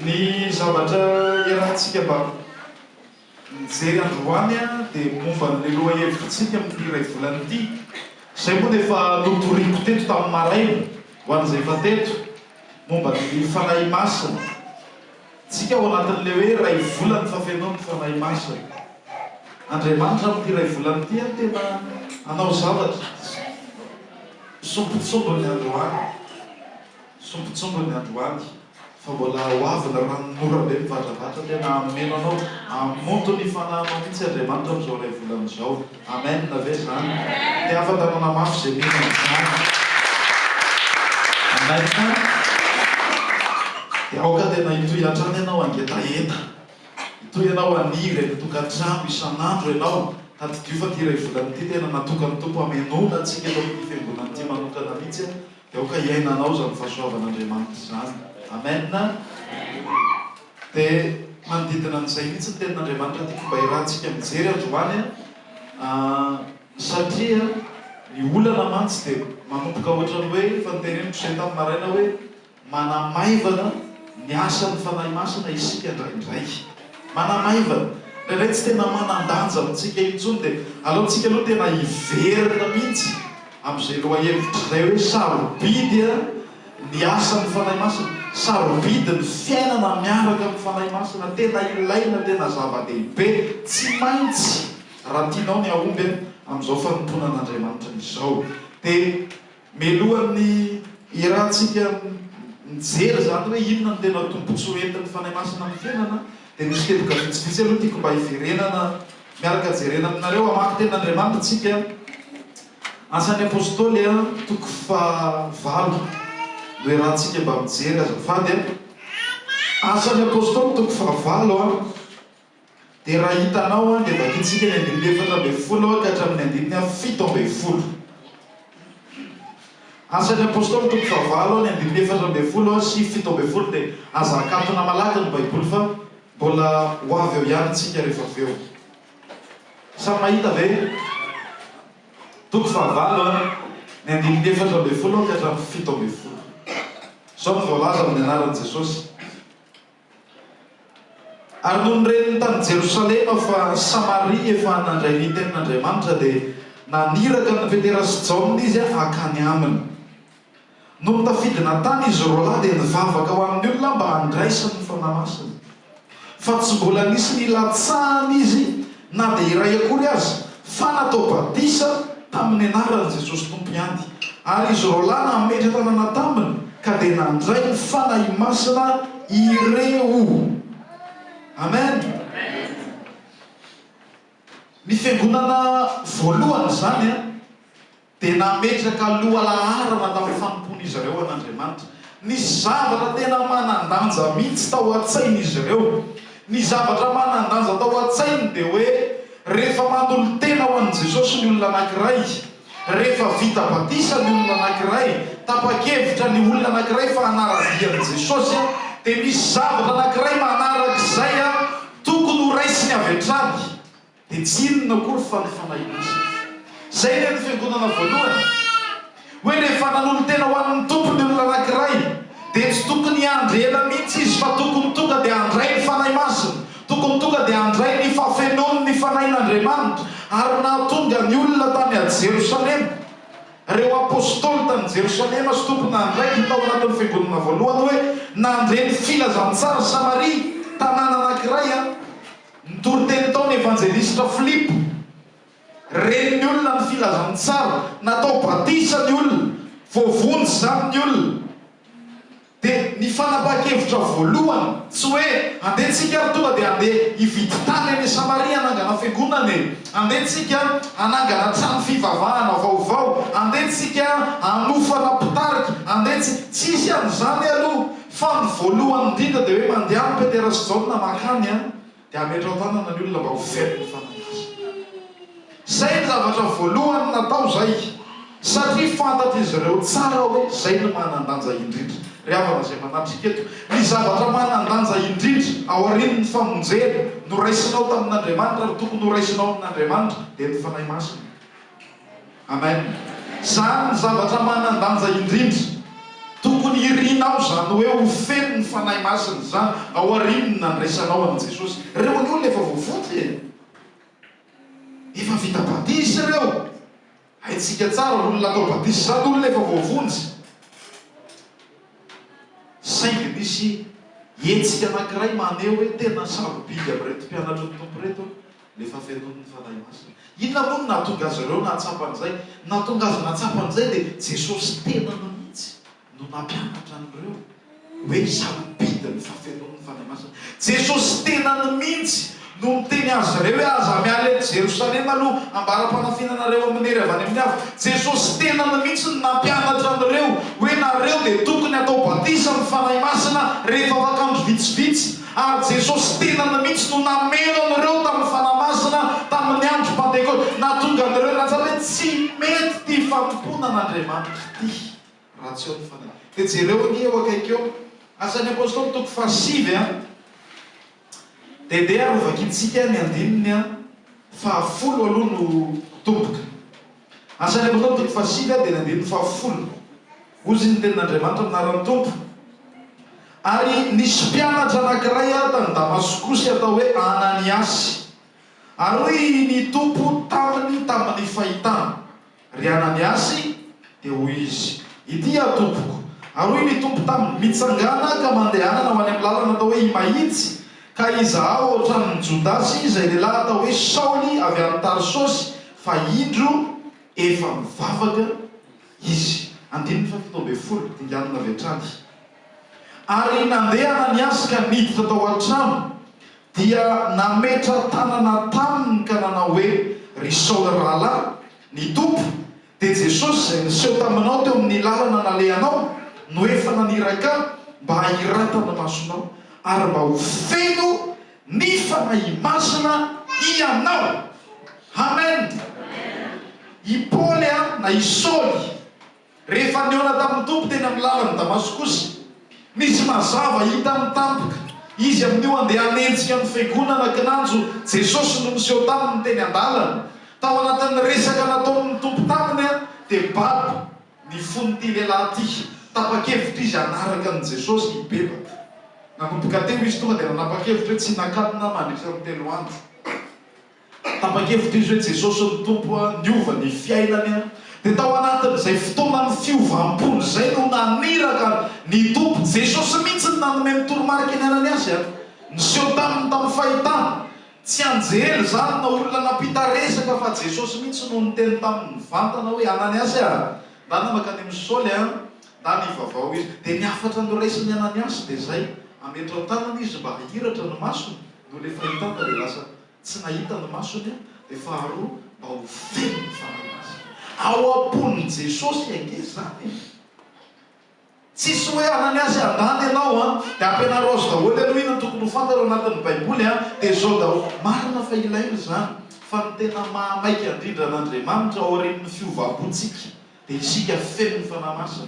Ny zavatra iarahantsika mba mijery androany dia momba an'ilay lohahevitsika amin'ity iray volana ity, izay moa dia efa notoriko teto tamin'ny maraina, ho an'izay efa teto, momba ny Fanahy Masina. Tsika ao anatin'ilay hoe iray volan'ny fafenoan'ny Fanahy Masina. Andriamanitra amin'ity iray volana ity an tena hanao zavatra sombintsombiny androany. Sombintsombiny androany fa mbola ho avy ny ranonorana be mivatravatra tena hameno anao, hamonto ny fanahinao mihitsy Andriamanitra amin'izao iray volana izao. Amen ve zany? Te hafa tanana mafy izay mino an'izany. Amen. Dia aoka tena hitohy hatrany ianao hangetaheta. Hitohy ianao haniry any an-tokantrano isan'andro ianao. Tadidio fa ity iray volana ity tena natokan'ny Tompo hamenoana antsika eto amin'ity fiangonana ity manokana mihitsy. Dia aoka hiainanao izany fahasoavan'Andriamanitra izany. Amen. Dia manodidina an'izay mihitsy ny tenin'Andriamanitra tiako mba hirahantsika mijery androany an, satria ny olana mantsy dia manomboka ohatran'ny hoe efa noteneniko izay tamin'ny maraina hoe Manamaivana ny asan'ny Fanahy Masina isika indraindray. Manamaivana. Indraindray tsy tena manan-danja amintsika intsony dia aleontsika aloha tena hiverina mihitsy amin'izay lohahevitra izay hoe sarobidy ny asan'ny Fanahy Masina, sarobidy ny fiainana miaraka amin'ny Fanahy Masina, tena ilaina, tena zava-dehibe, tsy maintsy raha tianao ny hahomby amin'izao fanompoana an'Andriamanitra izao dia Mialohan'ny hiarahantsika mijery izany hoe inona no tena tombontsoa entin'ny Fanahy Masina amin'ny fiainana dia misy teboka vitsivitsy aloha tiako mba hiverenana miaraka jerena aminareo. Hamaky tenin'Andriamanitra isika, Asan'ny Apostoly toko fahavalo no iarahantsika mba mijery azafady a. Asan'ny Apostoly toko fahavalo. Dia raha hitanao an, dia vakintsika ny andininy 14 ka hatramin'ny andininy 17. Asan'ny Apostoly toko fahavalo ny andininy 14 sy 17 dia aza akatona malaky ny Baiboly fa mbola ho avy eo ihany tsika rehefa avy eo. Samy mahita ve? Toko fahavalo ny andininy 14 ka hatramin'ny 17. Izao no voalaza amin'ny anaran'i Jesosy. Ary nony reniny tany Jerosalema fa Samaria efa nandray ny tenin'Andriamanitra, dia naniraka an'i Petera sy Jaona izy hankany aminy. Nony tafidina tany izy roalahy, dia nivavaka ho an'ny olona mba handraisany ny Fanahy Masina. Fa tsy mbola nisy nilatsahany izy na dia iray akory aza, fa natao batisa tamin'ny anaran'i Jesosy Tompo ihany. Ary izy roalahy nametra-tanana taminy, ka dia nandray ny Fanahy Masina ireo. Amen. Ny fiangonana voalohany izany an. dia nametraka lohalaharana tamin'ny fanompoan'izy ireo an'Andriamanitra. Nisy zavatra tena manan-danja mihitsy tao an-tsain'izy ireo. Ny zavatra manan-danja tao an-tsainy dia hoe rehefa manolo-tena ho an'i Jesosy ny olona anankiray, rehefa vita batisa ny olona anankiray, tapa-kevitra ny olona anankiray fa hanara-dia an'i Jesosy, dia misy zavatra anankiray manarak'izay tokony horaisiny avy hatrany. Dia tsy inona akory fa ny Fanahy Masina. Izay ny an'ny Fiangonana voalohany. Hoe rehefa nanolo-tena ho an'ny Tompo ny olona anankiray, dia tsy tokony hiandry ela mihitsy izy fa tokony tonga dia handray ny Fanahy Masina, tokony tonga dia handray ny fahafenoan'ny Fanahin'Andriamanitra, ary nahatonga ny olona tany a Jerosalema, ireo Apostoly tany Jerosalema sy tompon'andraikiny tao anatin'ny Fiangonana voalohany hoe nandre ny filazantsara Samaria, tanàna anankiray a. Nitory teny tao ny evanjelistra Filipo. Ren'ny olona ny filazantsara. Natao batisa ny olona. Voavonjy izany ny olona. Dia ny fanapahan-kevitra voalohany, tsy hoe andeha tsika ary tonga dia andeha hividy tany any Samaria hanangana fiangonana e! Andeha tsika hanangana trano fivavahana vaovao, andeha tsika hanofana mpitarika, andeha tsika. Tsisy an'izany aloha. Fa ny voalohany indrindra dia hoe mandehana Petera sy Jaona mankany an, dia ametraho tanana ny olona mba ho velona ny Fanahy Masina. Izay ny zavatra voalohany natao izay, satria fantatr'izy ireo tsara hoe izay no manan-danja indrindra. Ry havana izay manatrika eto, ny zavatra manan-danja indrindra aorian'ny famonjena noraisinao tamin'Andriamanitra ary tokony horaisinao amin'Andriamanitra dia ny Fanahy Masina. Amen. Izany ny zavatra manan-danja indrindra. Tokony. tokony hirinao izany hoe ho feno ny Fanahy Masina izany aorian'ny nandraisanao an'i Jesosy. Ireo anie olona efa voavonjy e! Efa vita batisa ireo. Haintsika tsara, olona atao batisa izany olona efa voavonjy. Saingy misy hetsika anankiray maneho hoe tena sarobidy amin'ireto mpianatry ny Tompo ireto ilay fahafenoan'ny Fanahy Masina. Inona moa no nahatonga azy ireo nahatsapa an'izay? Ny nahatonga azy nahatsapa an'izay dia Jesosy tenany mihitsy no nampianatra an'ireo hoe sarobidy ny fahafenoan'ny Fanahy Masina. Jesosy tenany mihitsy no niteny azy ireo hoe aza miala eto Jerosalema aloha ambara-panafiana anareo amin'ny hery avy any amin'ny avo. Jesosy tenany mihitsy no nampianatra an'ireo hoe nareo dia tokony hatao batisa amin'ny Fanahy Masina rehefa afaka andro vitsivitsy. Ary Jesosy tenany mihitsy no nameno an'ireo tamin'ny Fanahy Masina tamin'ny andro Pantekoty. Nahatonga an'ireo nahatsapa hoe tsy mety ity fanompoana an'Andriamanitra ity raha tsy eo ny Fanahy. Dia jereo anie eo akaiky eo, Asan'ny Apostoly toko fahasivy a. Dia ndeha ary hovakintsika ny andininy fahafolo aloha no tomboka. Asan'ny Apostoly toko fahasivy dia ny andininy fahafolo. Hozy ny tenin'Andriamanitra amin'ny anaran'ny Tompo. Ary nisy mpianatra anankiray tany Damaskosy atao hoe Ananiasy. Ary hoy ny Tompo taminy tamin'ny fahitana, Ry Ananiasy, dia hoy izy, Ity aho, Tompoko. Ary hoy ny Tompo taminy, Mitsangàna ka mandehanana ho any amin'ny lalana atao hoe Imahitsy, ka izahao ao an-tranon'i Jodasy izay lehilahy atao hoe Saoly avy any Tarsosy, fa indro, efa mivavaka izy. Andininy fahafito ambin'ny folo, dinganina avy hatrany. Ary nandeha Ananiasy ka niditra tao an-trano, dia nametra-tanana taminy ka nanao hoe, Ry Saoly rahalahy, ny Tompo, dia Jesosy izay niseho taminao teo amin'ny lalana nalehanao, no efa naniraka ahy mba hahiratana masonao, ary mba ho feno ny Fanahy Masina hianao. Amen! I Paoly na i Saoly. Rehefa nihaona tamin'ny Tompo teny amin'ny lalan'i Damaskosy, nisy mazava hitany tampoka. Izy amin'io handeha hanenjika ny fiangonana, kinanjo Jesosy no niseho taminy teny an-dalana. Tao anatin'ny resaka nataon'ny Tompo taminy dia babo ny fon'ity lehilahy ity. Tapa-kevitra izy hanaraka an'i Jesosy, hibebaka. Nanomboka teo izy tonga dia nanapa-kevitra hoe tsy hihinan-kanina mandritra ny telo andro. Tapa-kevitra izy hoe Jesosy no Tompo a, niova ny fiainany a. Dia tao anatin'izay fotoanan'ny fiovam-pony izay no naniraka ny Tompo. Jesosy mihitsy no nanome ny toromarika ny Ananiasy a. Niseho taminy tamin'ny fahitana. Tsy anjely izany na olona nampita resaka fa Jesosy mihitsy no niteny taminy mivantana hoe Ananiasy a, ndana mankany amin'i Saoly a, ndana ivavao izy. Dia ny hafatra noraisin'i Ananiasy dia izay, ametraho tanana izy mba hahiratra ny masony, noho ilay fahitana dia lasa Tsy nahita ny masony dia faharoa mba ho feno ny Fanahy Masina. Ao am-pon'i Jesosy ange izany e! Tsisy hoe Ananiasy handany ianao an, dia ampianaro azy daholo aloha inona no tokony ho fantany ao anatin'ny Baiboly an, dia izao daholo. Marina fa ilaina izany, fa ny tena mahamaika indrindra an'Andriamanitra aorian'ny fiovam-pontsika Dia isika feno ny Fanahy Masina.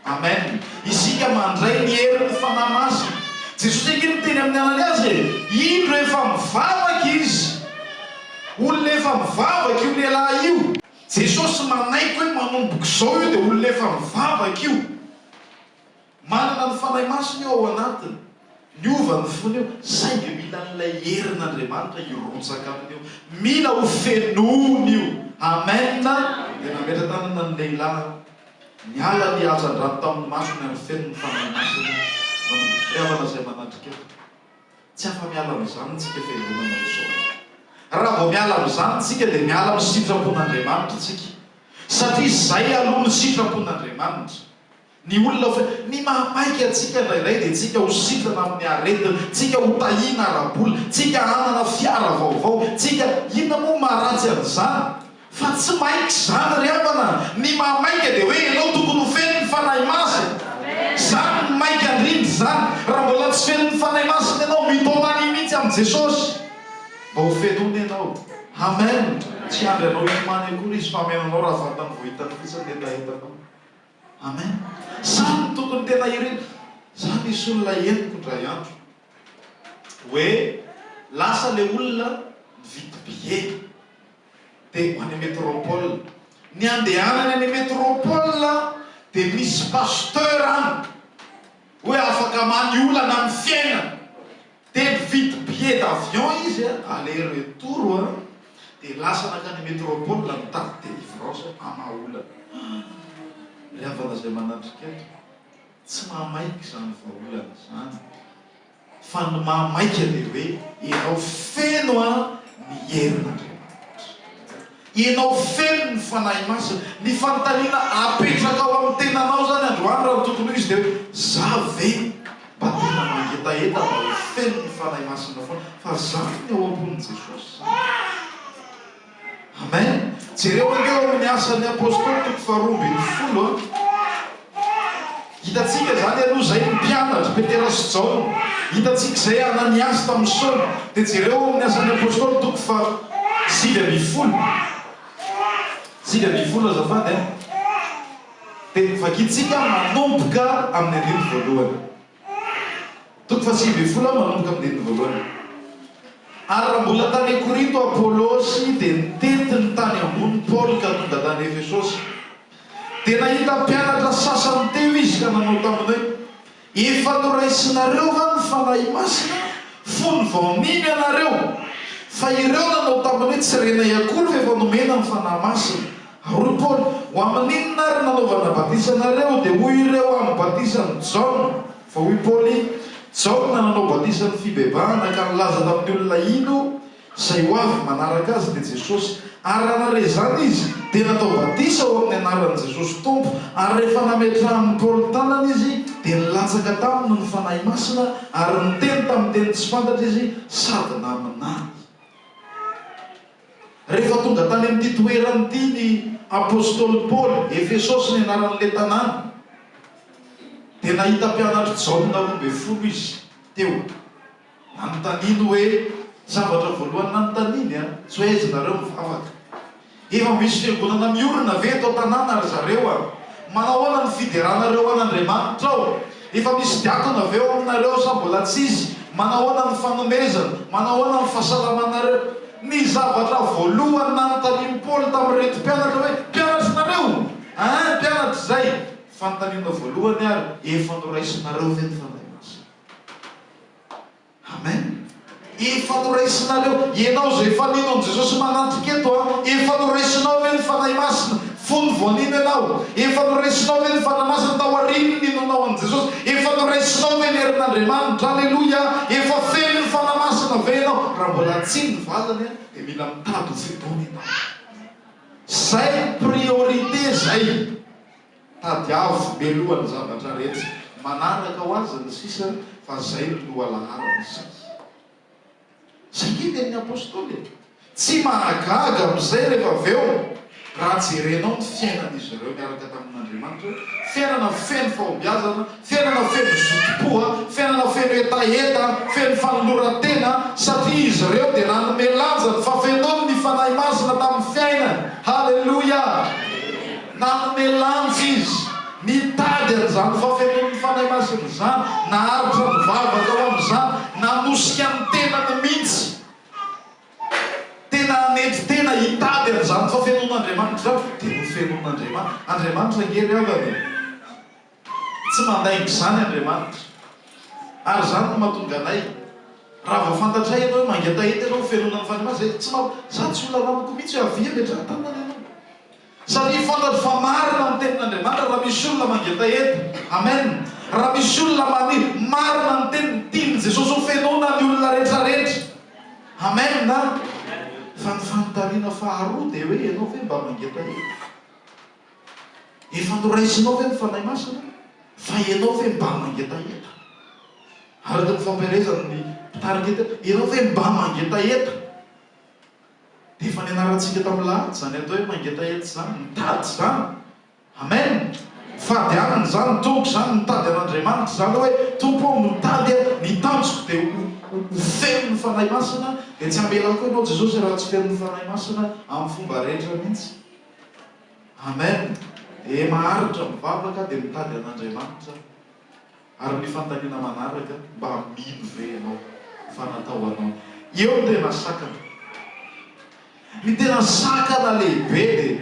Amen. Isika mandray ny herin'ny Fanahy Masina. Jesosy ange niteny amin'ny Ananiasy e, indro efa mivavaka izy. Olona efa mivavaka io lehilahy io. Jesosy manaiky hoe manomboka izao io dia olona efa mivavaka io. Manana ny Fanahy Masina io ao anatiny. Niova ny fony io, saingy mila an'ilay herin'Andriamanitra hirotsaka aminy io. Mila ho fenoiny io. Amen! Dia nametra-tanana ny lehilahy, niala ny hazandrano tamin'ny masony ary feno ny Fanahy Masina. Ry havana izay manatrika eto, tsy afa-miala amin'izany isika fiangonana Misaotra. Raha vao miala amin'izany isika dia miala amin'ny sitrapon'Andriamanitra isika. Satria izay aloha no sitrapon'Andriamanitra. Ny olona fe, ny mahamaika antsika indraindray dia tsika ho sitrana amin'ny aretina, tsika ho tahiana ara-bola, tsika hanana fiara vaovao, tsika, inona moa maharatsy an'izany? Fa tsy maika izany ry havana, ny mahamaika dia hoe ianao tokony ho feno ny Fanahy Masina. Izany no maika indrindra izany. Raha mbola tsy feno ny Fanahy Masina ianao, mitomania mihitsy amin'i Jesosy mba ho fenoina ianao. Amen! Tsy hiandry anao hitomany akory Izy fa hameno anao raha vantany vao hitany fotsiny ny hetahetanao. Amen. Zany no tokony tena irina. Za misy olona henoko indray andro hoe lasa le olona nividy billet de ho any metropole. Ny andehanany any metropole de misy pasteur any. Hoe afaka many olana amin'ny fiainana. Dia nividy billet d'avion izy aller retour dia lasa nankany métropole nitady délivrance hamaha olana. Ry havana izay manatrika eto, tsy mahamaika izany vahaolana izany. Fa ny maha maika dia hoe ianao feno ny herin'Andriamanitra. Ianao feno ny Fanahy Masina. Ny fanontaniana apetrakao amin'ny tenanao izany androany raha ny tokony ho izy dia hoe, za ve mba tena mangetaheta mba ho feno ny Fanahy Masina foana? Fa zany ny ao am-pon'i Jesosy izany. Amen! Jereo ange ao amin'ny Asan'ny Apostoly toko faharoa ambin'ny folo a. Hitantsika izany aloha izay ny mpianatra, Petera sy Jaona. Hitantsika izay Ananiasy tamin'i Saoly. Dia jereo ao amin'ny Asan'ny Apostoly toko faha 19. 19 azafady a. Dia vakintsika manomboka amin'ny andininy voalohany. Toko faha-19 manomboka amin'ny andininy voalohany. Ary raha mbola tany Korinto Apolosy, dia nitety ny tany ambony Paoly ka tonga tany Efesosy. Dia nahita mpianatra sasany teo izy ka nanao taminy hoe, Efa noraisinareo va ny Fanahy Masina fony vao nino ianareo? Fa ireo nanao taminy hoe, Tsy renay akory fa efa nomena ny Fanahy Masina. Ary hoy Paoly, Ho amin'inona ary nanaovana batisa anareo? Dia hoy ireo, Amin'ny batisan'i Jaona. Fa hoy Paoly, Jaona nanao batisan'ny fibebahana ka nilaza tamin'ny olona hino izay ho avy manaraka azy, dia Jesosy. Ary raha nahare izany izy, dia natao batisa ho amin'ny anaran'i Jesosy Tompo. Ary rehefa nametrahan'i Paoly tanana izy, dia nilatsaka taminy ny Fanahy Masina, ary niteny tamin'ny teny tsy fantatra izy sady naminany. Rehefa tonga tany amin'ity toerana ity ny apostoly Paoly, Efesosy ny anaran'ilay tanàna, dia nahita mpianatr'i Jaona 12 izy teo. Nanontaniany hoe, zavatra voalohany nanontaniany an, tsy hoe aiza nareo mivavaka. Efa misy fiangonana miorina ve eto an-tanàna ry zareo a? Manao ahoana ny fideranareo an'Andriamanitra ao? Efa misy diakona ve ao aminareo sa mbola tsisy? Manao ahoana ny fanomezana? Manao ahoana ny fahasalamanareo? Ny zavatra voalohany nanontanian'i Paoly tamin'ireto mpianatra hoe, Mpianatrinareo? Ein, mpianatra izay. Fanontaniana voalohany ary, Efa noraisinareo ve ny Fanahy Masina? Amen! Efa noraisinareo, ianao izay efa nino an'i Jesosy manatrika eto an, efa noraisinao ve ny Fanahy Masina fony vao nino ianao? Efa noraisinao ve ny Fanahy Masina taorian'ny ninoanao an'i Jesosy? Efa noraisinao ve ny herin'Andriamanitra? Aleloia! Efa feno ny Fanahy Masina ve ianao? Raha mbola tsia ny valiny an, dia mila mitady ho fenoina ianao. Zay ny priorité zay. Tadiavo mialoha ny zavatra rehetra. Manaraka ho azy ny sisa fa zay no lohalaharana. Zay. Zay nge tenin'ny apostoly e. Tsy mahagaga amin'izay rehefa avy eo raha jerenao ny fiainan'izy ireo niaraka tamin'Andriamanitra hoe fiainana feno fahombiazana, fiainana feno zotom-po, fiainana feno hetaheta, feno fanoloran-tena satria izy ireo dia nanome lanja ny fahafenoany ny Fanahy Masina tamin'ny fiainany. Haleloia! Nanome lanja izy, nitady an'izany fahafenoan'ny Fanahy Masina izany, naharitra nivavaka ho amin'izany, nanosika ny tenany mihitsy, tena hanetry tena hitady an'izany fahafenoan'Andriamanitra izany, dia nofenoin'Andriamanitra. Andriamanitra ange ry havana e! Tsy mandainga izany Andriamanitra. Ary izany no mahatonga anay, raha vao fantatray ianao hoe mangetaheta ianao ho fenoina ny Fanahy Masina, tsy mamp, za tsy olona amiko mihitsy hoe avia ametraha tanana ianao. Satria fantatro fa marina ny tenin'Andriamanitra raha misy olona mangetaheta. Amen. Raha misy olona maniry, marina ny teniny, tian'i Jesosy ho fenoina ny olona rehetra rehetra. Amen. Fa ny fanontaniana faharoa dia hoe ianao ve mba mangetaheta? Efa noraisinao ve ny Fanahy Masina? Fa ianao ve mba mangetaheta? Araka ny fampielezan'ny mpitarika teo, ianao ve mba mangetaheta? Dia efa nianarantsika tamin'ny lahady izany atao hoe mangetaheta izany, mitady izany. Amen! Fady aminy izany, Tompo izany, mitady an'Andriamanitra izany hoe, Tompo ô, mitady aho, ny tanjoko dia ho ho feno ny Fanahy Masina, dia tsy hamelako ianao Jesosy raha tsy feno ny Fanahy Masina amin'ny fomba rehetra mihitsy. Amen! Dia maharitra mivavaka dia mitady an'Andriamanitra. Ary ny fanontaniana manaraka, mba mino ve ianao fa natao ho anao? Eo ny tena sakana. Ny tena sakana lehibe dia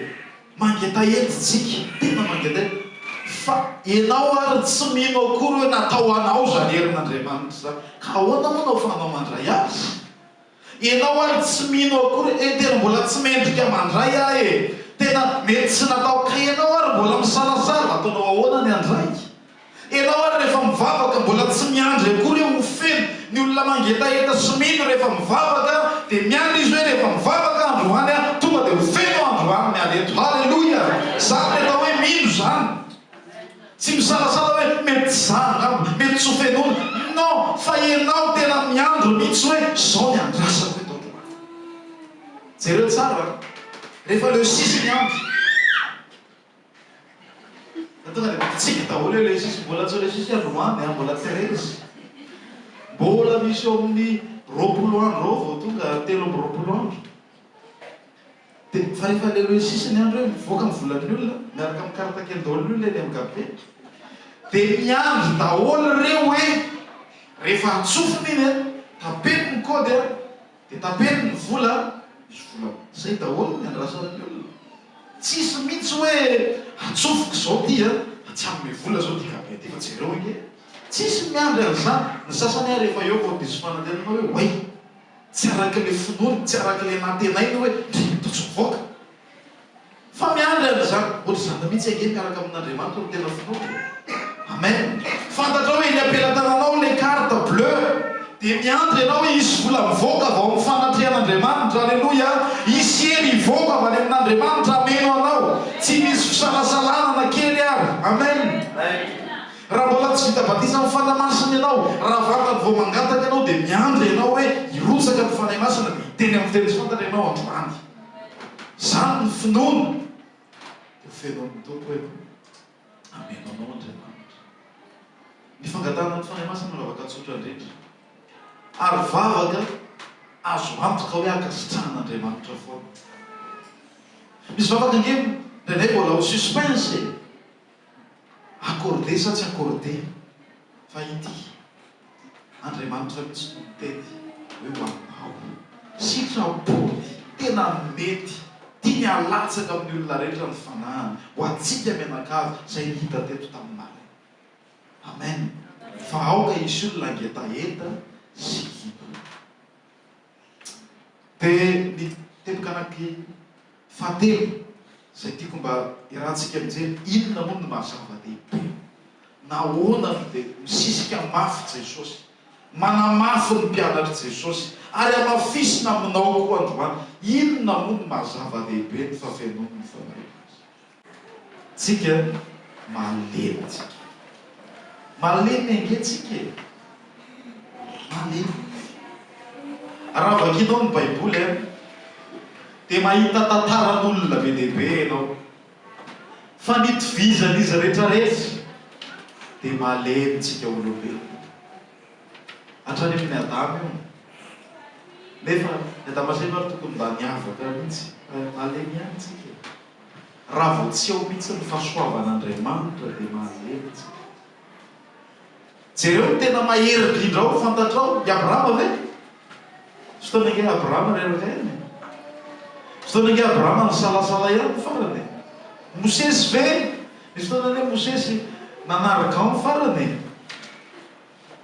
mangetaheta isika, tena mangetaheta. Fa ianao ary tsy mino akory hoe natao ho anao izany herin'Andriamanitra izany. Ka ahoana moa no ahafahanao mandray azy? Ianao ary tsy mino akory e, tena mbola tsy mendrika mandray aho e, tena mety tsy natao, ka ianao ary mbola misalasala, ataonao ahoana ny handray? Ianao ary rehefa mivavaka mbola tsy miandry akory hoe ho feno, ny olona mangetaheta sy mino rehefa mivavaka dia miandry izy hoe rehefa mivavaka androany aho tonga dia ho feno androany miala eto, haleloia! Zany ny atao hoe mino zany. Tsy misalasala hoe mety tsy za angamba, mety tsy ho fenoina. Non, fa ianao tena miandry mihitsy hoe zao ny andrasako eto androany. Jereo tsara an, rehefa le six ny andro, fa tonga dia mitsiky daholo hoe le six, mbola tsy le six androany an, mbola 13. Mbola misy eo amin'ny 20 andro eo vao tonga 23 andro. Dia fa rehefa le le sisa ny andro hoe mivoaka ny volan'ny olona miaraka amin'ny carte kely daholo ny olona eny amin'ny gabé dia miandry daholo ireo hoe rehefa atsofina iny an, tapeno ny code an, dia tapeno ny vola, misy vola zay daholo ny andrasan'ny olona. Tsisy mihitsy hoe atsofoko izao ty an, fa tsy hanome vola zao ty gabé ty fa jereo ange. Tsisy miandry an'izany. Ny sasany ary efa eo vao diso fanantenana hoe oay. Tsy araka ilay finoany, tsy araka ilay nantenainy hoe ndry toa tsy mivoaka. Fa miandry an'izany. Ohatr'izany mihitsy ange miaraka amin'Andriamanitra no tena finoana e. Amen. Fantatrao hoe eny am-pelatananao ilay carte bleue. Dia miandry ianao hoe hisy vola mivoaka avy ao amin'ny fanatrehan'Andriamanitra. Aleloia. Hisy hery hivoaka avy any amin'Andriamanitra hameno anao. Tsy misy fisalasalana na kely ary. Amen. Raha mbola tsy vita batisa amin'ny Fanahy Masina ianao, raha vantany vao mangataka ianao dia miandry ianao hoe hirotsaka ny Fanahy Masina dia hiteny amin'ny fiteny tsy fantatra ianao androany. Izany ny finoana. Dia ho fenoin'ny Tompo ianao. Hameno anao Andriamanitra. Ny fangatahana ny Fanahy Masina no vavaka tsotra indrindra. Ary vavaka azo antoka hoe ankasitrahan'Andriamanitra foana. Misy vavaka ange indraindray mbola ao suspense e. Accordé sa tsy accordé fa ity Andriamanitra mihitsy no miteny hoe ho anao. Sitrapony, tena mety, tiany halatsaka amin'ny olona rehetra ny fanahiny, ho antsika mianakavy izay hita teto tamin'ny maraina. Amen. Fa aoka hisy olona hangetaheta sy hino. Dia ny teboka anaky fahatelo izay tiako mba iarahantsika mijery, inona moa no maha zava-dehibe? Nahoana no dia misisika mafy Jesosy, manamafy ny mpianatr'i Jesosy, ary hamafisina aminao koa androany, inona moa no maha zava-dehibe ny fafenoan'ny Fanahy Masina? Tsika malemy tsika. Malemy ange tsika e. Malemy. Raha vakinao ny baiboly an, dia mahita tantaran'olona be dia be ianao. Fa ny itovizan'izy rehetra rehetra dia malemy tsika olombelona. Hatrany amin'i Adama io. Nefa i Adama sy Eva ary tokony mba niavaka mihitsy. Fa malemy ihany tsika e. Raha vao tsy ao mihitsy ny fahasoavan'Andriamanitra dia malemy tsika. Jereo ny tena mahery indrindra ao, fantatrao? I Abrahama ve? Misy fotoana ange Abrahama reraka ihany e. Misy fotoana ange Abrahama nisalasala ihany ny farany e. Mosesy ve? Misy fotoana anie Mosesy nanary gant ny farany e.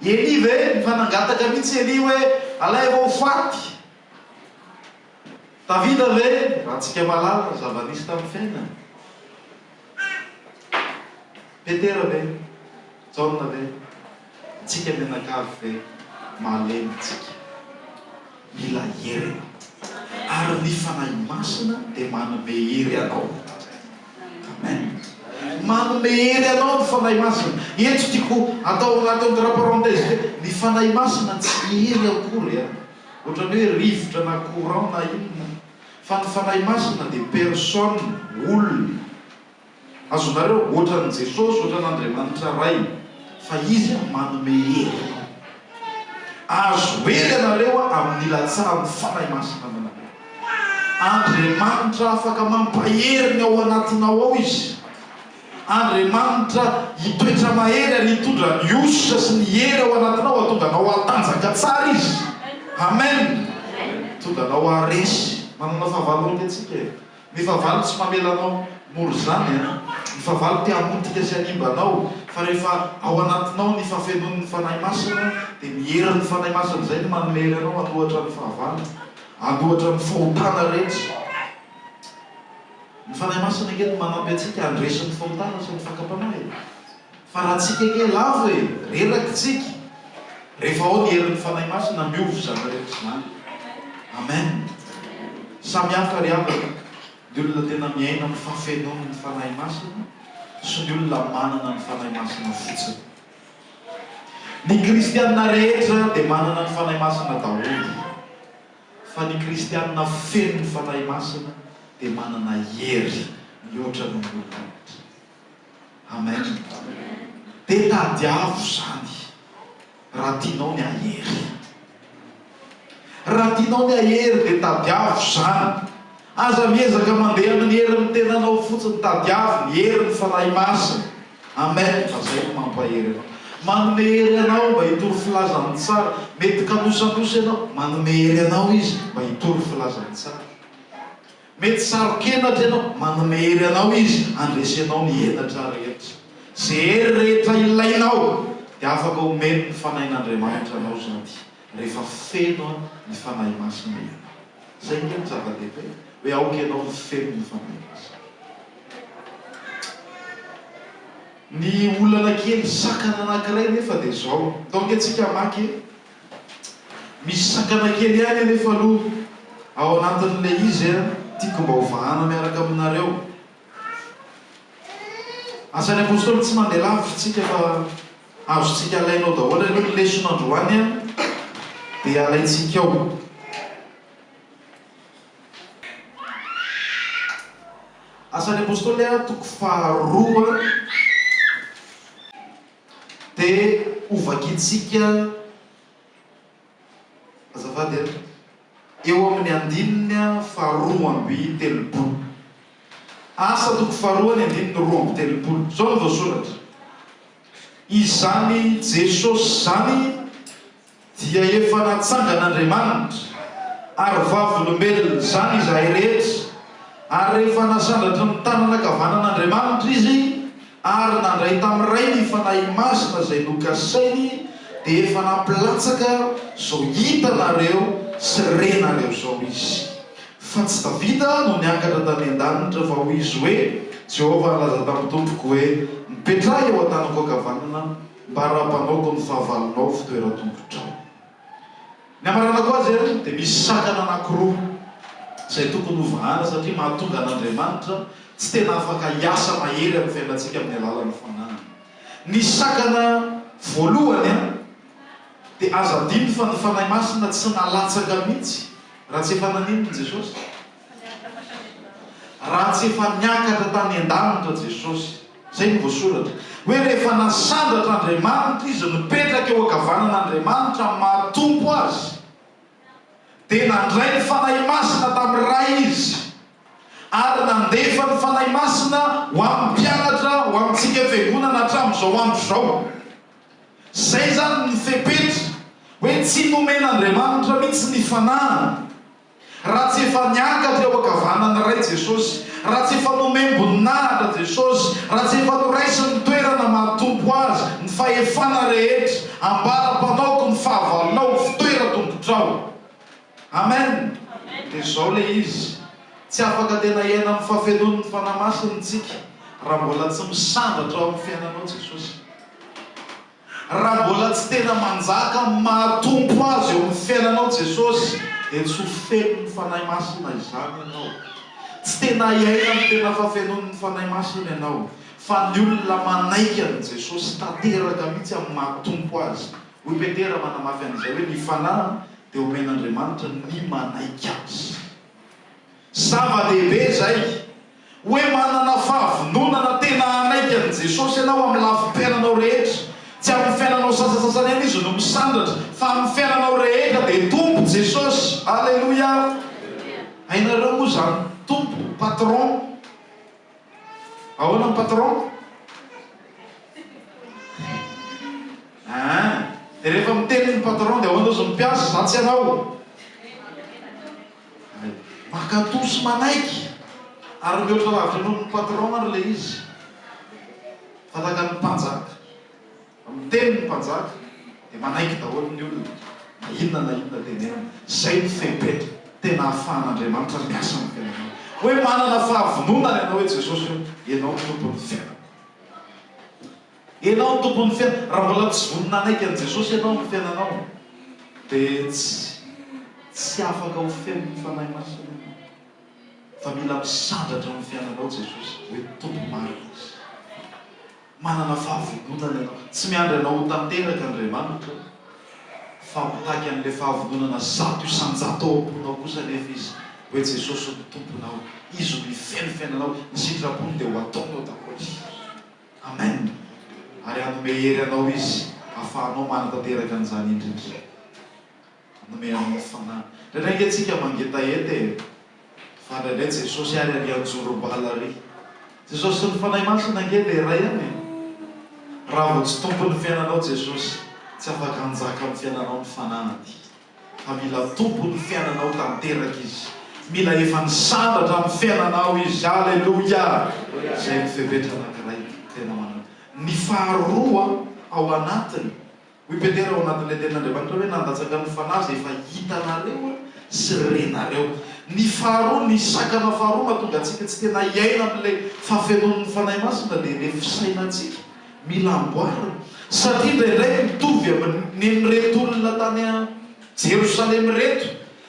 Elia ve? Efa nangataka mihitsy Elia hoe alaivo ho faty. Davida ve? Raha antsika mahalala ny zava-nisy tamin'ny fiainany. Petera ve? Jaona ve? Antsika mianakavy ve? Malemy tsika. Mila hery ianao. Ary ny Fanahy Masina dia manome hery anao. Amen. Manome hery anao ny Fanahy Masina. Eto tiako atao anaty entre parenthèse hoe ny Fanahy Masina tsy hery akory an. Ohatran'ny hoe rivotra na courant na inona. Fa ny Fanahy Masina dia personne, olona. Azonareo? Ohatran'i Jesosy, ohatran'Andriamanitra Ray. Fa Izy manome hery anao. Azo hery ianareo amin'ny ilatsahan'ny Fanahy Masina aminareo. Andriamanitra afaka mampahery ny ao anatinao ao Izy. Andriamanitra hitoetra mahery ary hitondra ny hosotra sy ny hery ao anatinao hahatonga anao hatanjaka tsara Izy. Amen. Tonga anao haharesy. Manana fahavalo ange tsika e. Ny fahavalo tsy mamela anao. Mora izany an! Ny fahavalo te hamotika sy hanimba anao, fa rehefa ao anatinao ny fahafenoan'ny Fanahy Masina, dia ny herin'ny Fanahy Masina izay no manome hery anao hanohatra ny fahavalo, hanohatra ny fahotana rehetra. Ny Fanahy Masina ange no manampy antsika handresy ny fahotana sy ny fakam-panahy e! Fa raha tsika ange lavo e! Reraka tsika! Rehefa ao ny herin'ny Fanahy Masina, miova izany rehetra izany. Amen! Samy hafa ry havana. Ny olona tena miaina amin'ny fahafenoan'ny Fanahy Masina sy ny olona manana ny Fanahy Masina fotsiny. Ny kristiana rehetra dia manana ny Fanahy Masina daholo, fa ny kristiana feno ny Fanahy Masina dia manana hery mihoatra noho ny olona rehetra. Amen. Dia tadiavo izany raha tianao ny hahery. Raha tianao ny hahery dia tadiavo izany. Aza miezaka mandeha amin'ny herin'ny tenanao fotsiny, tadiavo ny herin'ny Fanahy Masina. Amen. Fa izay no mampahery anao. Manome hery anao mba hitory filazantsara. Mety kanosanosy ianao, manome hery anao Izy mba hitory filazantsara. Mety saro-kenatra ianao, manome hery anao Izy handresenao ny henatra rehetra. Izay hery rehetra ilainao dia afaka omen'ny Fanahin'Andriamanitra anao izany rehefa feno ny Fanahy Masina ianao. Izay ange no zava-dehibe, hoe aoka ianao ho feno ny Fanahy Masina. Ny olana kely sakana anankiray nefa dia izao, ndao ange tsika hamaky e! Misy sakana kely ihany anefa aloha ao anatin'ilay izy a, tiako mba ho vahana miaraka aminareo. Asan'ny Apostoly tsy mandeha lavitra isika fa azontsika alaina ao daholo aloha ny lesona androany a, dia alaintsika ao. Asan'ny Apostoly a, toko faharoa. Dia hovakintsika, azafady an, eo amin'ny andininy faharoa amby telopolo. Asa toko faharoa ny andininy 32. Izao no voasoratra, Izany Jesosy izany dia efa natsangan'Andriamanitra, ary vavolombelon'izany izahay rehetra, ary rehefa nasandratry ny tanana ankavanan'Andriamanitra Izy, ary nandray tamin'ny Ray ny Fanahy Masina izay nokasainy, dia efa nampilatsaka izao hitanareo sy renareo izao Izy. Fa tsy Davida no niakatra tany an-danitra, fa hoy izy hoe, Jehovah nilaza tamin'ny Tompoko hoe, Mipetraha eo an-tanako ankavanana, Mba raha-panaoko ny fahavalonao fitoeran-tongotrao. Ny hamaranako azy dia misy sakana anankiroa izay tokony hovahana satria mahatonga an'Andriamanitra tsy tena afaka hiasa mahery amin'ny fiainantsika amin'ny alalan'ny fanahiny. Ny sakana voalohany dia aza adino fa ny Fanahy Masina tsy nalatsaka mihitsy raha tsy efa naninona Jesosy? Raha tsy efa niakatra tany an-danitra Jesosy. Izay no voasoratra. Hoe rehefa nasandratra Andriamanitra Izy, nipetraka eo ankavanan'Andriamanitra amin'ny maha Tompo Azy, dia nandray ny Fanahy Masina tamin'ny Ray Izy, ary nandefa ny Fanahy Masina ho amin'ny mpianatra, ho amintsika Fiangonana hatramin'izao andro izao. Izay izany ny fepetra, hoe tsy nomen'Andriamanitra mihitsy ny Fanahiny. Raha tsy efa niakatra eo ankavanan'ny Ray Jesosy, raha tsy efa nomem-boninahitra Jesosy, raha tsy efa noraisiny ny toerana maha Tompo Azy, ny fahefana rehetra, ambara-panaoko ny fahavalonao ho fitoeran-tongotrao. Amen! Dia izao ilay izy, tsy afaka tena hiaina amin'ny fahafenoan'ny Fanahy Masina isika raha mbola tsy misandratra ao amin'ny fiainanao Jesosy. Raha mbola tsy tena manjaka amin'ny maha Tompo Azy eo amin'ny fiainanao Jesosy dia tsy ho feno ny Fanahy Masina izany ianao. Tsy tena hiaina ny tena fahafenoan'ny Fanahy Masina ianao. Fa ny olona manaiky an'i Jesosy tanteraka mihitsy amin'ny maha Tompo Azy. Hoy Petera manamafy an'izay hoe ny Fanahy dia omen'Andriamanitra ny manaiky Azy. Zava-dehibe izay. Hoe manana fahavononana tena hanaiky an'i Jesosy ianao amin'ny lafim-piainanao rehetra. Tsy amin'ny fiainanao sasasasany ihany Izy no misandratra, fa amin'ny fiainanao rehetra dia Tompo Jesosy. Aleloia! Hainareo moa izany Tompo, patron? Ahoana ny patron? Aa! Dia rehefa miteny ny patron dia ahoana ozy ny mpiasa? Za tsy hanao. Mankatò sy manaiky. Ary mihoatra lavitra noho ny patron ary ilay izy. Fa tahaka ny mpanjaka. Miteny ny mpanjaka dia manaiky daholo ny olona na inona na inona teneniny. Izay no fepetra tena ahafahan'Andriamanitra miasa amin'ny fiainanao. Hoe manana fahavononana ianao hoe Jesosy ô, Ianao no Tompon'ny fiainako. Ianao no Tompon'ny fiainako. Raha mbola tsy vonona hanaiky an'i Jesosy ianao amin'ny fiainanao dia tsy tsy afaka ho feno ny Fanahy Masina ianao. Fa mila misandratra amin'ny fiainanao Jesosy hoe Tompo marina Izy. Manana fahavononana ianao. Tsy miandry anao ho tanteraka Andriamanitra, fa mitaky an'ilay fahavononana 100% ao am-ponao kosa anefa Izy, hoe Jesosy no Tomponao, Izy no hifehy ny fiainanao, ny sitrapony dia ho ataonao daholo. Amen! Ary hanome hery anao Izy hahafahanao manatanteraka an'izany indrindra. Hanome anao ny Fanahy. Indraindray ange tsika mangetaheta e! Fa indraindray Jesosy ary ary anjorom-bala ary. Jesosy sy ny Fanahy Masina ange dia iray ihany e! Raha vao tsy tompon'ny fiainanao Jesosy, tsy afaka hanjaka amin'ny fiainanao ny Fanahiny. Fa mila tompon'ny fiainanao tanteraka Izy. Mila efa nisandratra amin'ny fiainanao Izy. Aleloia! Izay no fepetra anankiray tena manana. Ny faharoa ao anatiny. Hoy Petera ao anatin'ilay tenin'Andriamanitra hoe, Nandatsaka ny Fanahy izay efa hitanareo sy renareo. Ny faharoa, ny sakana faharoa mahatonga antsika tsy tena hiaina amin'ilay fahafenoan'ny Fanahy Masina dia ilay fisainantsika mila amboarina. Satria indraindray mitovy amin'ny nen'ireto olona tany Jerosalema ireto.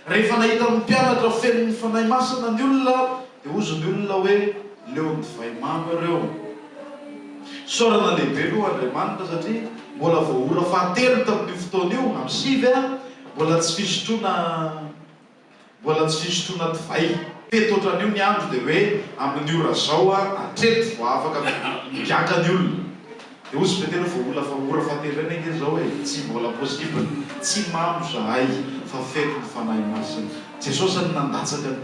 Rehefa nahita ny mpianatra feno ny Fanahy Masina ny olona, dia hozy ny olona hoe, Leo divay mamy ireo. Isaorana lehibe aloha Andriamanitra satria mbola vao ora fahatelo tamin'io fotoana io, amin'ny sivy, mbola tsy fisotroana mbola tsy fisotroana divay. Fety ohatran'io ny andro dia hoe amin'ny ora izao hatreto vao afaka migiaka ny olona. Dia hozy Petera vao olona fa ora fahatelo ihany ange zao e, tsy mbola possible, tsy mamo zahay fa feno ny Fanahy Masina. Jesosy no nandatsaka ny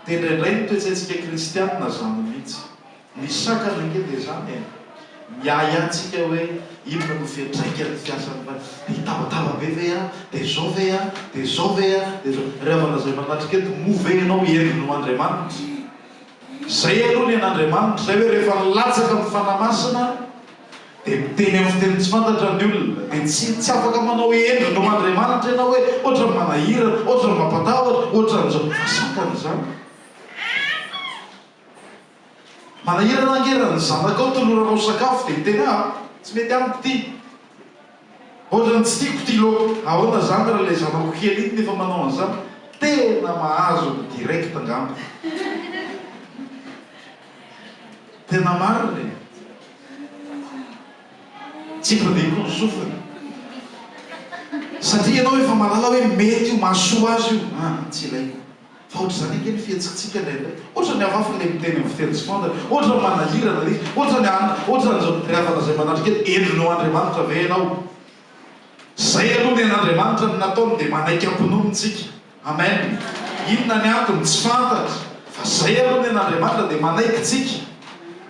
Dia indraindray ny toetsaintsika kristianina zany mihitsy. Ny sakana ange dia zany e, miahiahy tsika hoe inona no fiantraikan'ny fiasan'ny Fanahy, dia hitabataba be ve aho, dia zao ve aho, dia zao ve aho, dia zao. Ry havana izay manatrika eto, moa ve ianao hendry noho Andriamanitra? Zay aloha ny an'Andriamanitra, zay hoe rehefa nilatsaka ny Fanahy Masina dia miteny amin'ny fiteny tsy fantatra ny olona, dia tsy tsy afaka manao hendry noho Andriamanitra ianao hoe ohatran'ny manahirana, ohatran'ny mampatahotra, ohatran'izao, fa sakana izany. Manahirana ange raha ny zanakao toloranao sakafo dia miteny hoe ah, tsy mety amiko ity. Ohatran'ny tsy tiako ity laoka. Ahoana zany raha ilay zanako kely iny nefa manao an'izany? Tena mahazo ny direct angamba. Tena marina e. Tsipindiko ny sofiny. Satria ianao efa mahalala hoe mety io, mahasoa azy io. Ah, tsy ilaiko. Fa ohatr'izany ange ny fihetsikitsika indraindray. Ohatran'ny hafahafa ilay miteny amin'ny fiteny tsy fantatra, ohatran'ny manahirana ilay izy, ohatran'ny anona, ohatran'izao. Ry havana izay manatrika eto, endriny ho Andriamanitra ve ianao? Izay aloha ny an'Andriamanitra no nataony dia manaiky am-pinoana isika. Amen. Inona ny antony? Tsy fantatra. Fa izay aloha ny an'Andriamanitra dia manaiky tsika.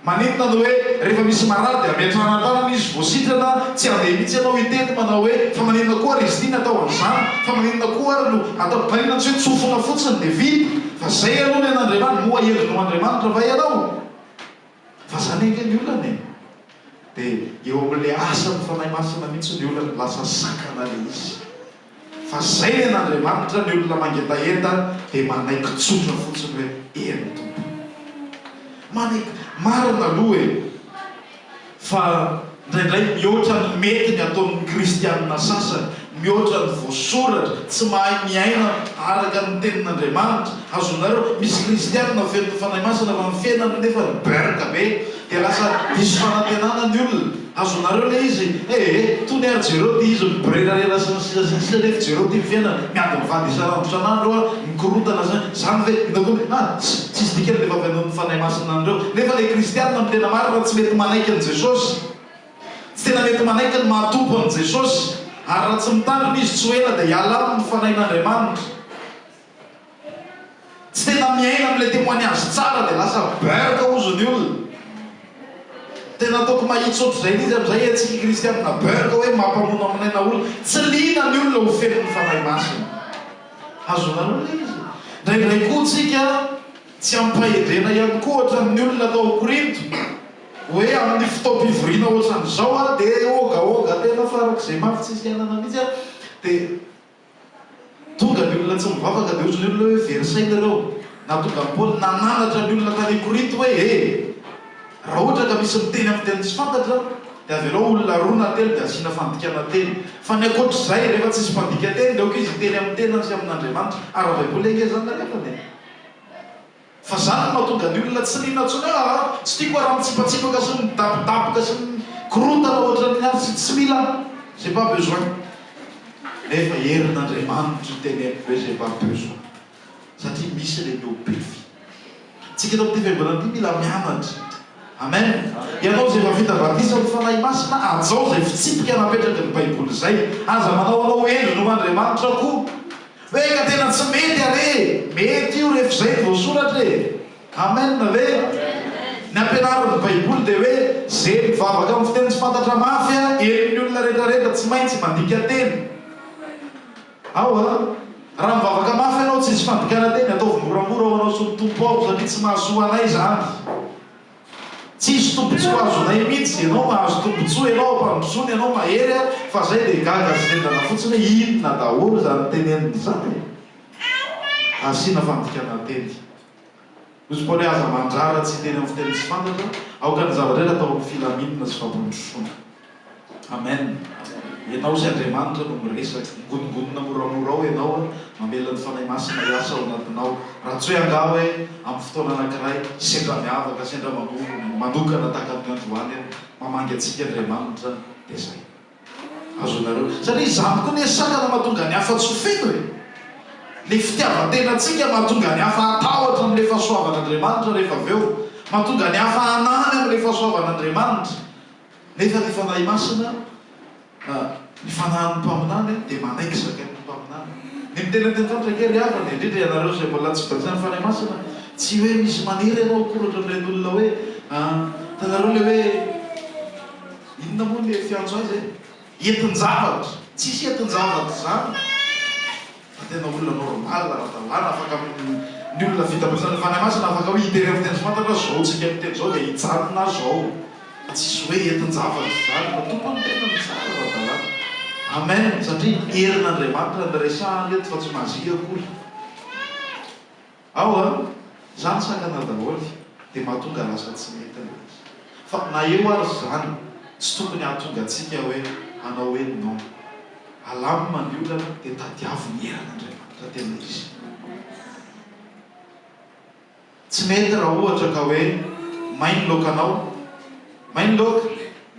Maninona no hoe rehefa misy marary dia ametrahana tanana izy vao sitrana, tsy handeha mihitsy ianao hiteny manao hoe fa maninona koa ary izy ity natao an'izany, fa maninona koa ary no atao, maninona tsy hoe tsofina fotsiny dia vita, fa zay aloha ny an'Andriamanitra, moa hendry noho Andriamanitra va ianao? Fa zany ange ny olana e! Dia eo amin'ilay asan'ny Fanahy Masina mihitsy ny olana, lasa sakana ilay izy. Fa zay ny an'Andriamanitra, ny olona mangetaheta dia manaiky tsotra fotsiny hoe eny Tompo. Manaiky, marina aloha e! Fa indraindray mihoatra ny mety ny ataon'ny kristianina sasany, mihoatra ny voasoratra, tsy mahay miaina araka ny tenin'Andriamanitra. Azonareo, misy kristianina feno ny Fanahy Masina fa ny fiainany nefa beurk be, dia lasa diso fanantenana ny olona. Azonareo le izy ee, tony ary jereo ty izy mibrerarera sy ny sisa sy ny sisa nefa jereo ty ny fiainany, miady mivady isan'andro isan'andro a, mikorontana sy ny, zany ve, inona koa ny, ah, tsy, tsisy dikany le fampianon'ny Fanahy Masina an'ireo, nefa le kristianina no tena marina tsy mety manaiky an'i Jesosy, tsy tena mety manaiky ny maha Tompo an'i Jesosy, ary raha tsy mitandrina izy tsy ho ela dia hiala aminy ny Fanahin'Andriamanitra. Tsy tena miaina amin'ilay témoignage tsara dia lasa beurk hozy ny olona. Tena ataoko mahitsy ohatr'izay mihitsy amin'izay antsika kristianina beurk hoe mampamonamonaina olona. Tsy liana ny olona ho feno ny Fanahy Masina. Azonareo ilay izy? Indraindray koa tsika. Tsy amim-pahendrena ihany koa ohatran'ny olona tao Korinto, hoe amin'ny fotoam-pivoriana ohatran'izao aho dia ôgaôga tena farak'izay mafy tsisy iainana mihitsy aho dia Tonga ny olona tsy mivavaka dia hozy ny olona hoe very saina ireo. Nahatonga an'i Paoly nananatra ny olona tany Korinto hoe, E! Raha ohatra ka misy miteny amin'ny teny tsy fantatra, dia avelao olona roa na telo dia asiana fandikana teny. Fa ny ankoatr'izay, rehefa tsisy mpandika teny dia aoka izy hiteny amin'ny tenany sy amin'Andriamanitra. Ara-baiboly ange izany nalefany e! Fa zany no mahatonga ny olona tsy liana intsony hoe aa tsy tiako raha mitsipatsipaka sy midabodaboka sy mikorontana ohatran'ny ary sy tsy mila j'ai pas besoin nefa herin'Andriamanitra io teneniko hoe j'ai pas besoin satria misy le mihoa-pefy tsika eto amin'ity fiangonana ity mila mianatra Amen ianao izay efa vita batisa amin'ny Fanahy Masina hajao izay fitsipika napetraky ny baiboly izay aza manao anao hendry noho Andriamanitra koa Hoe ka tena tsy mety are e! Mety io rehefa izay no voasoratra e! Amen ve? Ny ampianarin'ny baiboly dia hoe ze mivavaka amin'ny fiteny tsy fantatra mafy a, henon'ny olona retraretra tsy maintsy mandika teny. Ao a! Raha mivavaka mafy ianao tsisy fandikana teny, ataovy moramora ao anao sy ny Tompo ao satria tsy mahasoa anay izany. Tsisy tombotsoa azonay mitsy, ianao mahazo tombotsoa, ianao ampandrosoana, ianao mahery a, fa zay dia gaga sy zendana fotsiny hoe inona daholo izany teneniny izany e! Asiana fandikana teny. Hozy Paoly hoe aza mandrara tsy hiteny amin'ny fiteny tsy fantatra, aoka ny zavatra rehetra atao amin'ny filaminana sy fampandrosoana. Amen. Ianao sy Andriamanitra no miresaka. Migonongonona moramora ao ianao, mamela ny Fanahy Masina hiasa ao anatinao. Raha tsy hoe angaha hoe amin'ny fotoana anankiray, sendra miavaka, sendra manokana tahaka ny androany aho, mamangy antsika Andriamanitra, dia izay. Azonareo. Satria izany koa anie sakana mahatonga ny hafa tsy ho feno e. Ilay fitiavan-tenantsika mahatonga ny hafa hatahotra amin'ilay fahasoavan'Andriamanitra rehefa avy eo. Mahatonga ny hafa hanany amin'ilay fahasoavan'Andriamanitra. Nefa ny Fanahy Masina, ny fanahin'ny mpaminany dia manaiky zakain'ny mpaminany. Ny miteny ny teny fantatra ange ry havana, indrindra ianareo izay mbola tsy batisan'ny Fanahy Masina, tsy hoe misy manery anao akory ohatran'ireny olona hoe, hitanareo ilay hoe, inona moa ilay fiantso azy e? Entin-javatra. Tsisy entin-javatra izany. Fa tena olona normal, ara-dalàna, afaka ny olona vita batisan'ny Fanahy Masina afaka hoe hitery amin'ny teny tsy fantatra zao tsika miteny zao dia hijanona zao. Fa tsisy hoe entin-javatra izany fa tompon'ny tenany tsara ara-dalàna. Amen! Satria herin'Andriamanitra no resahana eto fa tsy mazia akory. Ao a! Zany sakana daholo dia mahatonga lasa tsy mety ilay izy. Fa na eo ary izany tsy tokony hahatonga antsika hoe hanao hoe non. Alamina ny olana dia tadiavo ny heran'Andriamanitra tena izy. Tsy mety raha ohatra ka hoe may ny laokanao, may ny laoka,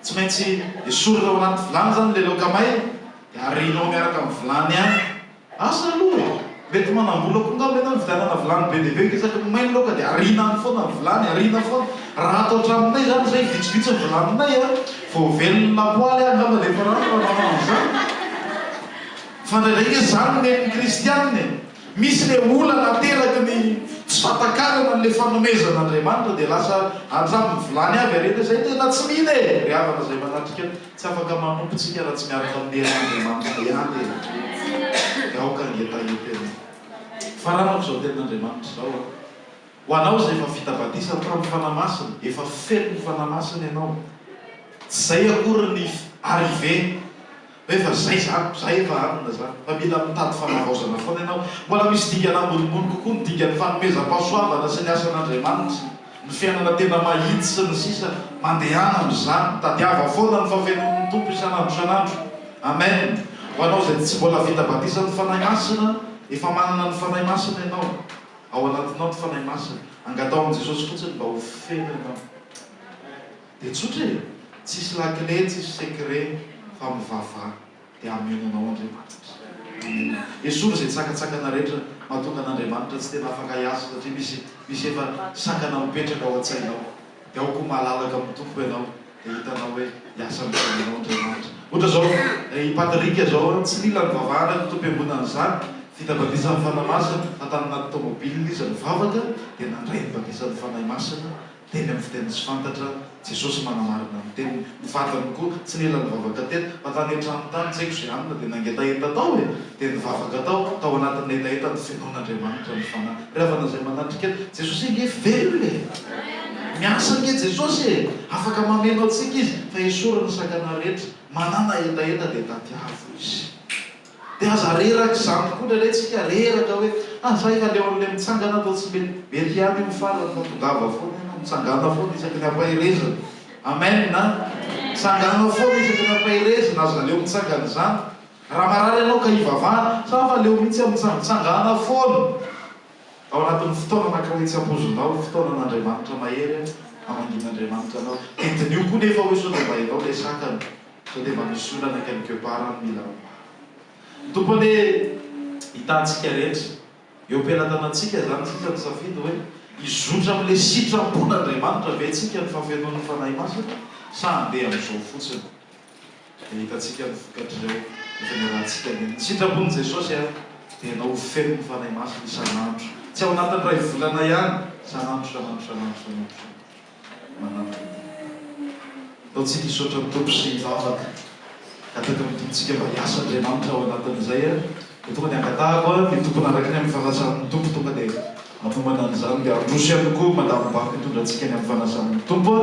tsy maintsy esorina ao anaty vilany izany ilay laoka may dia arianao miaraka amin'ny vilany ihany. Asa aloha e! Mety manam-bola koa ngamba ianao hividianana vilany be dia be ka isaky ny may ny laoka dia ariana any foana ny vilany, ariana foana. Raha ato an-tranonay izany izay vitsivitsy ny vilaninay a, vao velona poaly aho angamba dia efa rano raha manao an'izany. Fa indraindray nge izany ny nen'ny kristianina e! Misy ilay olana ateraky ny tsy fahatakarana an'ilay fanomezan'Andriamanitra dia lasa hatramin'ny vilany avy ariana izay tena tsy mino e! Ry havana izay manatrika Tsy afaka manompo tsika raha tsy miaraka amin'ny herin'Andriamanitra ihany e! Dia aoka hangetaheta ianao. Faranako izao tenin'Andriamanitra izao an! Ho anao izay efa vita batisa tamin'ny Fanahy Masina, efa feno ny Fanahy Masina ianao, tsy izay akory ny arrivée hoe efa zay zany, zay efa anona zany, fa mila mitady fanavaozana foana ianao. Mbola misy dingana ambonimbony kokoa ny dingan'ny fanomezam-pahasoavana sy ny asan'Andriamanitra. Ny fiainana tena mahitsy sy ny sisa Mandehana amin'izany, tadiava foana ny fahafenoan'ny Tompo isan'andro isan'andro. Amen. Ho anao izay tsy mbola vita batisan'ny Fanahy Masina, efa manana ny Fanahy Masina ianao. Ao anatinao ny Fanahy Masina. Angataho amin'i Jesosy fotsiny mba ho feno ianao. Dia tsotra e! Tsisy lakile, tsisy secret fa mivavaha. dia hameno anao Andriamanitra. Amen. Esory izay tsakatsakana rehetra mahatonga an'Andriamanitra tsy tena afaka hiasa satria misy misy efa sakana mipetraka ao an-tsainao. Dia ao koa malalaka amin'ny Tompo ianao dia hitanao hoe hiasa amin'ny fiainanao Andriamanitra. Ohatra izao, i Patrick izao tsy nila nivavahana ny Tompo-piangonana izany, vita batisan'ny Fanahy Masina, fa tany anaty tomobile izy nivavaka dia nandray ny batisan'ny Fanahy Masina. Teny amin'ny fiteny tsy fantatra, Jesosy manamarina ny teniny. Ny vadiny koa tsy nila nivavaka teto fa tany an-trano tany, tsy haiko izay hanina dia nangetaheta tao e! Dia nivavaka tao, tao anatin'ny hetaheta nofenoin'Andriamanitra ny fanahy. Ry havana izay manatrika eto, Jesosy ange velona e! Miasa ange Jesosy e! Afaka mameno antsika Izy fa esory ny sakana rehetra, manàna hetaheta dia tadiavo Izy. Dia aza reraka izany tokoa indraindray tsika reraka hoe ah za efa leo an'ilay mitsangana toa tsy mety, mety ihany io ny farany fa tongava foana ianao, mitsangàna foana isaky ny ampaherezana. Amen a! Mitsangàna foana isaky ny ampaherezana, aza leo mitsangana izany. Raha marary ianao ka hivavahana, sa fa leo mihitsy aho mitsangana, mitsangàna foana. Ao anatin'ny fotoana anankiray tsy ampoizinao, fotoanan'Andriamanitra mahery hamangian'Andriamanitra anao. Dia diniho koa nefa hoe sao dia mba ianao ilay sakana. Sao dia mba misy olana quelque part any mila ambara. Ny Tompo anie hitantsika rehetra. Eo am-pelatanantsika izany sisa ny safidy hoe hizotra amin'ilay sitrapon'Andriamanitra ve tsika ny fahafenoan'ny Fanahy Masina sa handeha amin'izao fotsiny. Dia hitantsika ny vokatr'ireo efa niarahantsika niaina. Ny sitrapon'i Jesosy ary dia ianao ho feno ny Fanahy Masina isan'andro. Tsy ao anatin'ny iray volana ihany, isan'andro, isan'andro, isan'andro, isan'andro, isan'andro. Manantena. Ataontsika hisaotra ny Tompo sy hivavaka. Hangataka amin'ny Tompontsika mba hiasa Andriamanitra ao anatin'izay. Dia tonga dia angatahako ny tompon'andraikiny amin'ny fanasan'ny Tompo tonga dia hanomana an'izany. Dia handroso ihany koa Madame Bako hitondra antsika any amin'ny fanasan'ny Tompo.